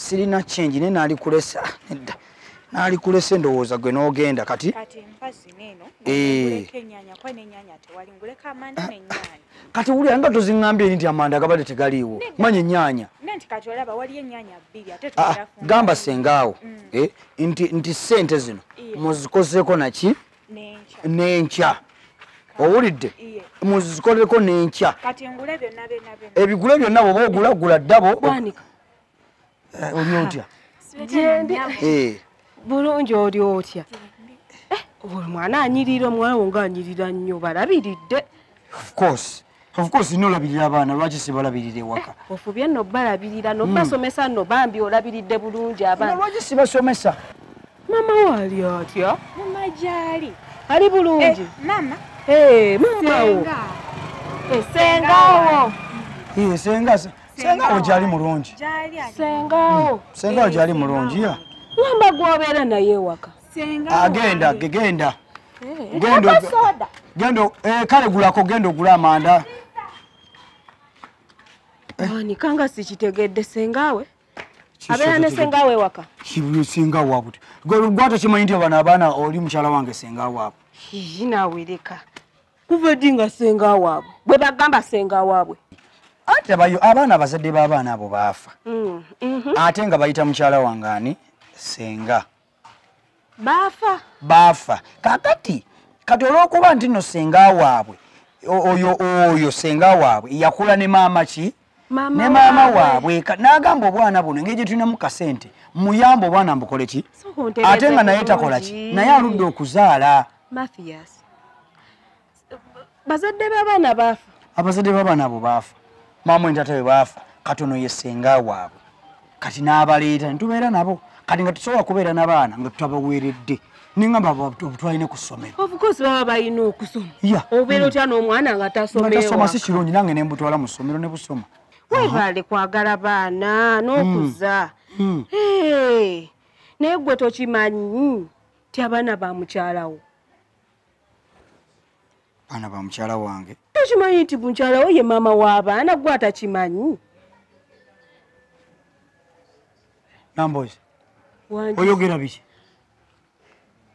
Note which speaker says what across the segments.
Speaker 1: Sirina change ne nalikulesa nedda. Nalikulesa ndowooza gwe n'ogenda kati.
Speaker 2: Kati mpasi neno. Nguleka ennyanya kwa n'ennyanya tewali nguleka amanda n'ennyanya.
Speaker 1: Kati wulira nga toziŋŋambye nti amanda gabadde tegaliiwo. Manya ennyaanya.
Speaker 2: Nti kati olaba waliyo ennyaanya bbiri ate tugenda fumba.
Speaker 1: Gamba sengaawo. Nti ssente zino muzikozeeko naki? N'enkya. Owulidde? Muzikoleko n'enkya.
Speaker 2: Kati ngule byonna byonna byonna.
Speaker 1: Ebigule byonna bw'oba ogula gula ddabo. Oli otya?
Speaker 3: Bulungi oli otya? Omwana anyirira omwana wo ng'anyirira nnyo balabiridde.
Speaker 1: Of course. Of course nolabirira abaana lwaki sibalabirira ewaka?
Speaker 3: Ofubye nno balabirira n'obasomesa nno bambi olabiridde bulungi abaana.
Speaker 1: Lwaki sibasomesa?
Speaker 3: Mama wo ali atya?
Speaker 2: Mama gy'ali.
Speaker 3: Ali bulungi?
Speaker 2: Mama.
Speaker 3: Mama wo. Senga wo.
Speaker 1: Senga. Senga wo gy'ali mulungi.
Speaker 3: Senga wo.
Speaker 1: Senga wo gy'ali mulungi ya.
Speaker 3: Mama gw'obeera naye ewaka.
Speaker 1: Agenda, genda. Genda. Genda, kale gulako genda ogula amanda.
Speaker 3: Ani kanga sikitegedde sengawe. Abeera ne sengawe waka.
Speaker 1: Kibuye senga waabwe. Gwe gwate kimanyi nti bano abaana oli mukyala wange senga waabwe.
Speaker 3: Hii naawe leka. Kuva ddi nga senga waabwe? Bwe bagamba senga waabwe.
Speaker 1: Ate abaana abazadde b'abaana abo baafa. Ate nga bayita mukyala wange ani? Senga.
Speaker 3: Baafa?
Speaker 1: Baafa. Kakati kati olw'okuba nti nno senga waabwe oyo senga waabwe yakula ne maama ki? Ne maama waabwe n'agamba obwana buno engeri gye tulinamu kasente muyambe obwana mbukole ki? Ate nga naye takola ki? Naye aludde okuzaala.
Speaker 3: Mathias, bazadde b'abaana baafa.
Speaker 1: Abazadde b'abaana abo baafa. Maama we ne taata we baafa. Katono ye senga waabwe. Kati n'abaleeta ne tubeera nabo. Kati nga tusobola kubeera n'abaana nga tutabaweeredde. Ningamba twalina ku ssomero.
Speaker 3: Of course baba balina okusoma. Obeera otya n'omwana nga tasoma?
Speaker 1: Nga tasoma si kirungi nange ne mbutwala mu ssomero ne busoma.
Speaker 3: Weebale kwagala baana n'okuza. Naye gwe tokimanyi nti abaana ba mukyala wo.
Speaker 1: Abaana ba mukyala wange.
Speaker 3: Tokimanyi nti mukyala wo ye maama w'abaana gwe atakimanyi.
Speaker 1: Nambozi. Oyogera biki?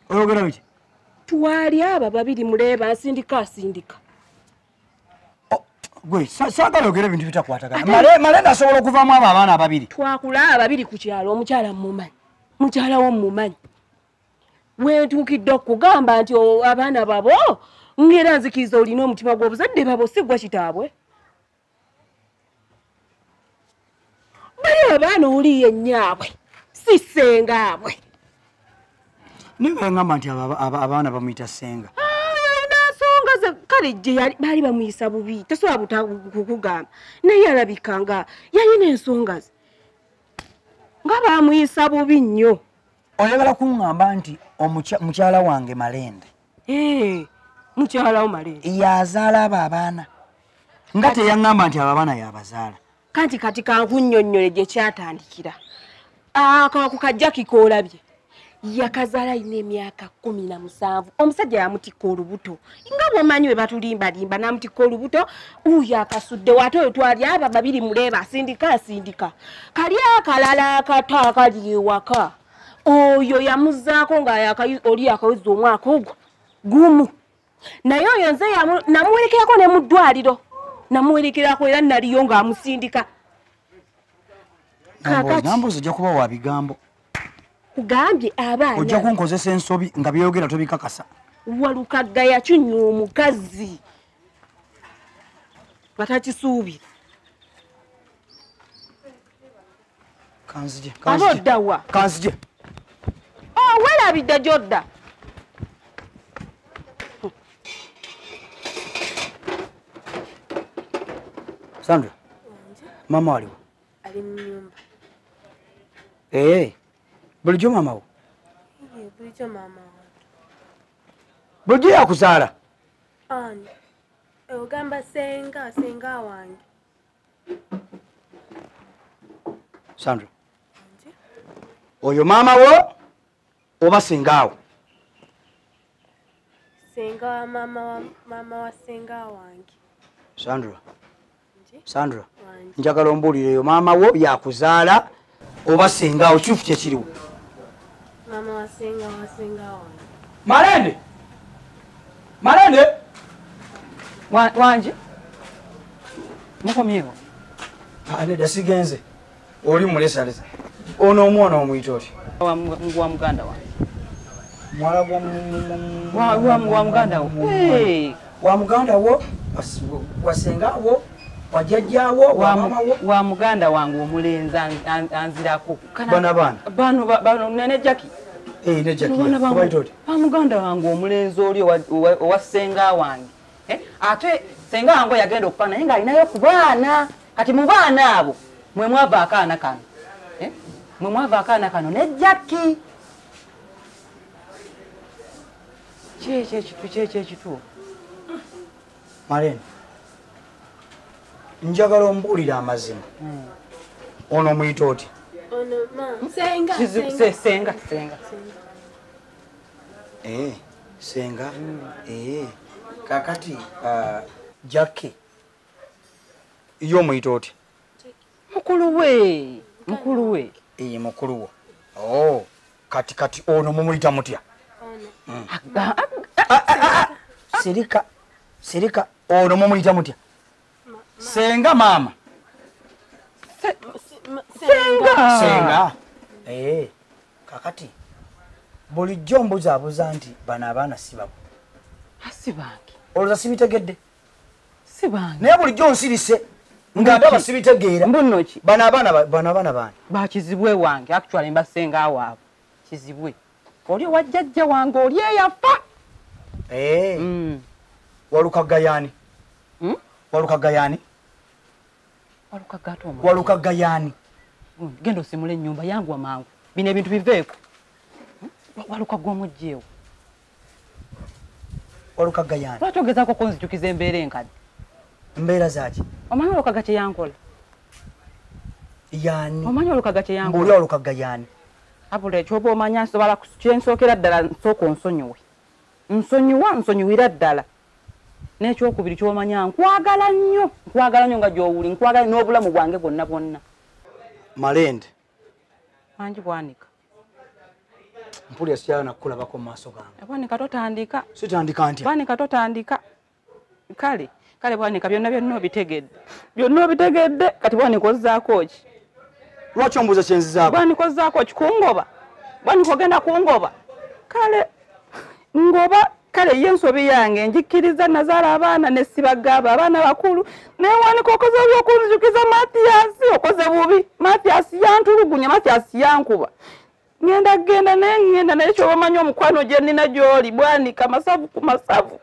Speaker 1: Oyogera biki?
Speaker 3: Twali aba babiri muleba asindika asindika.
Speaker 1: Gwe saagala oyogera ebintu bitakwatagana. Malenda asobola okuvaamu abo abaana ababiri.
Speaker 3: Twakula ababiri ku kyalo omukyala mmumanyi. Mukyala wo mmumanyi. Wentuukidde okugamba nti abaana babo ng'era nzikiriza olina omutima gw'obuzadde babo si gwa kitaabwe. Bali abaana oli ye nnyaabwe si ssengaabwe.
Speaker 1: Naye ngamba nti abaana bamuyita ssenga.
Speaker 3: Ensonga ze kale gye baali bamuyisa bubi tasobola kukugamba naye alabika nga yalina ensonga ze nga bamuyisa bubi nnyo.
Speaker 1: Oyagala kuŋŋamba nti mukyala wange Malende.
Speaker 3: Mukyala wo Malende
Speaker 1: yazaala abo abaana nga teyaŋŋamba nti abo abaana yabazaala.
Speaker 3: Kanti kati kankunnyonnyole gye kyatandikira. Ako kajja kikoolabye. Yakazaala alina emyaka 17. Omusajja yamutikka olubuto. Nga bw'omanyi bwe batulimbalimba n'amutikka olubuto, oyo akasudde ate oyo twali aba babiri muleeba asindika asindika. Kali akalala akato akali ewaka. Oyo yamuzzaako nga oli yakaweza omwaka ogwo gumu. Naye oyo nze namuwerekerako ne mu ddwaliro. Namuwerekerako era naliyo ng'amusindika.
Speaker 1: Nambozi ojja kuba wa bigambo.
Speaker 3: Kugambye abaana.
Speaker 1: Ojja kunkozesa ensobi nga byogera tobikakasa.
Speaker 3: Walukagga yakinywa omukazi. Batakisuubira.
Speaker 1: Kanzije.
Speaker 3: Aba wa?
Speaker 1: Kanzije.
Speaker 3: Oh, weerabidde gy'odda.
Speaker 1: Sandra. Mama aliwo?
Speaker 4: Ali mu nnyumba.
Speaker 1: Bulijjo maama wo?
Speaker 4: Bulijjo maama wange.
Speaker 1: Bulijjo yakuzaala?
Speaker 4: Ani? Ogamba senga, senga wange.
Speaker 1: Sandra. Oyo maama wo oba senga wo?
Speaker 4: Senga wa maama wa senga wange.
Speaker 1: Sandra. Sandra. Njagala ombuulire oyo maama wo yakuzaala. Oba senga okifu kyekiriwo.
Speaker 4: Mama wa senga wange.
Speaker 1: Malende. Malende.
Speaker 5: Wanje. Mukomyewo.
Speaker 1: Nedda sigenze. Oli mulesalesa. Ono omwana omuyita oti?
Speaker 5: Wa muganda wange.
Speaker 1: Muwala
Speaker 5: wa muganda wo.
Speaker 1: Wa muganda wo, wa senga wo, wa jjajja wo, wa mama wo.
Speaker 5: Wa muganda wange omulenzi anzirako.
Speaker 1: Bano abaana?
Speaker 5: Bano ne Jackie.
Speaker 1: Ne Jackie. Obayita oti?
Speaker 5: Wa muganda wange omulenzi oli owa senga wange. Ate senga wange yagenda okufa naye ng'alinayo ku baana. Kati mu baana abo mwe mwava akaana kano. Mwe mwava akaana kano ne Jackie. Kiki
Speaker 1: Malende, njagala ombuulire amazima. Ono omuyita oti?
Speaker 4: Ono ma senga.
Speaker 5: Senga.
Speaker 1: Senga. Kakati Jackie ye omuyita oti?
Speaker 5: Mukulu we.
Speaker 1: Mukulu wo. Oh, kati ono mumuyita mutya? Sirika. Ono mumuyita mutya? Senga mama. Senga. Kakati bulijjo mbuzaabuza nti bano abaana si babo.
Speaker 5: Si bange.
Speaker 1: Olowooza sibitegedde?
Speaker 5: Si bange.
Speaker 1: Naye bulijjo nsirise nga ndaba sibitegeera.
Speaker 5: Mbuno ki?
Speaker 1: Bano abaana baani?
Speaker 5: Bakizibwe wange. Actually mba senga waabwe. Kizibwe. Oli wa jjajja wange oli eyafa.
Speaker 1: Walukagga yaani? Walukagga yaani? Walukagga yaani?
Speaker 5: Genda osimule ennyumba yangu amangu. Bino ebintu biveeko. Walukagga omugyewo.
Speaker 1: Walukagga yaani?
Speaker 5: Lwaki ogezaako okunzijukiza embeera enkadde?
Speaker 1: Mbeera zaaki?
Speaker 5: Omanyi Walukagga kye yankola?
Speaker 1: Yaani?
Speaker 5: Omanyi Walukagga kye yankola?
Speaker 1: Mbuulira Walukagga yaani?
Speaker 5: Abula ekyoba omanya nsobola kyensookera ddala nsooka onsonyiwe. Nsonyiwira ddala. N'ekyokubiri ky'omanya nkwagala nnyo nga gy'owuli, nkwagala n'obulamu bwange bwonna bwonna.
Speaker 1: Malende.
Speaker 5: Mangi Bwanika.
Speaker 1: Mpulira siyala nakukulabako mu maaso gange.
Speaker 5: Bwanika totandika.
Speaker 1: Sitandika ntya?
Speaker 5: Bwanika totandika. Kale Bwanika byonna obitegedde. Byonna obitegedde kati Bwanika ozzaako ki?
Speaker 1: Lwaki ombuuza kye nzizaako?
Speaker 5: Bwanika ozzaako ki kungoba? Bwanika ogenda kungoba? Kale ngoba kale ye ensobi yange njikkiriza nazaala abaana ne sibagaba abaana bakulu naye Bwanika okoze bubi okunzijukiza Mathias okoze bubi. Mathias yantulugunya, Mathias yankuba. Ngenda naye kyoba omanyi omukwano gye nnina gy'oli Bwanika masavu ku masavu.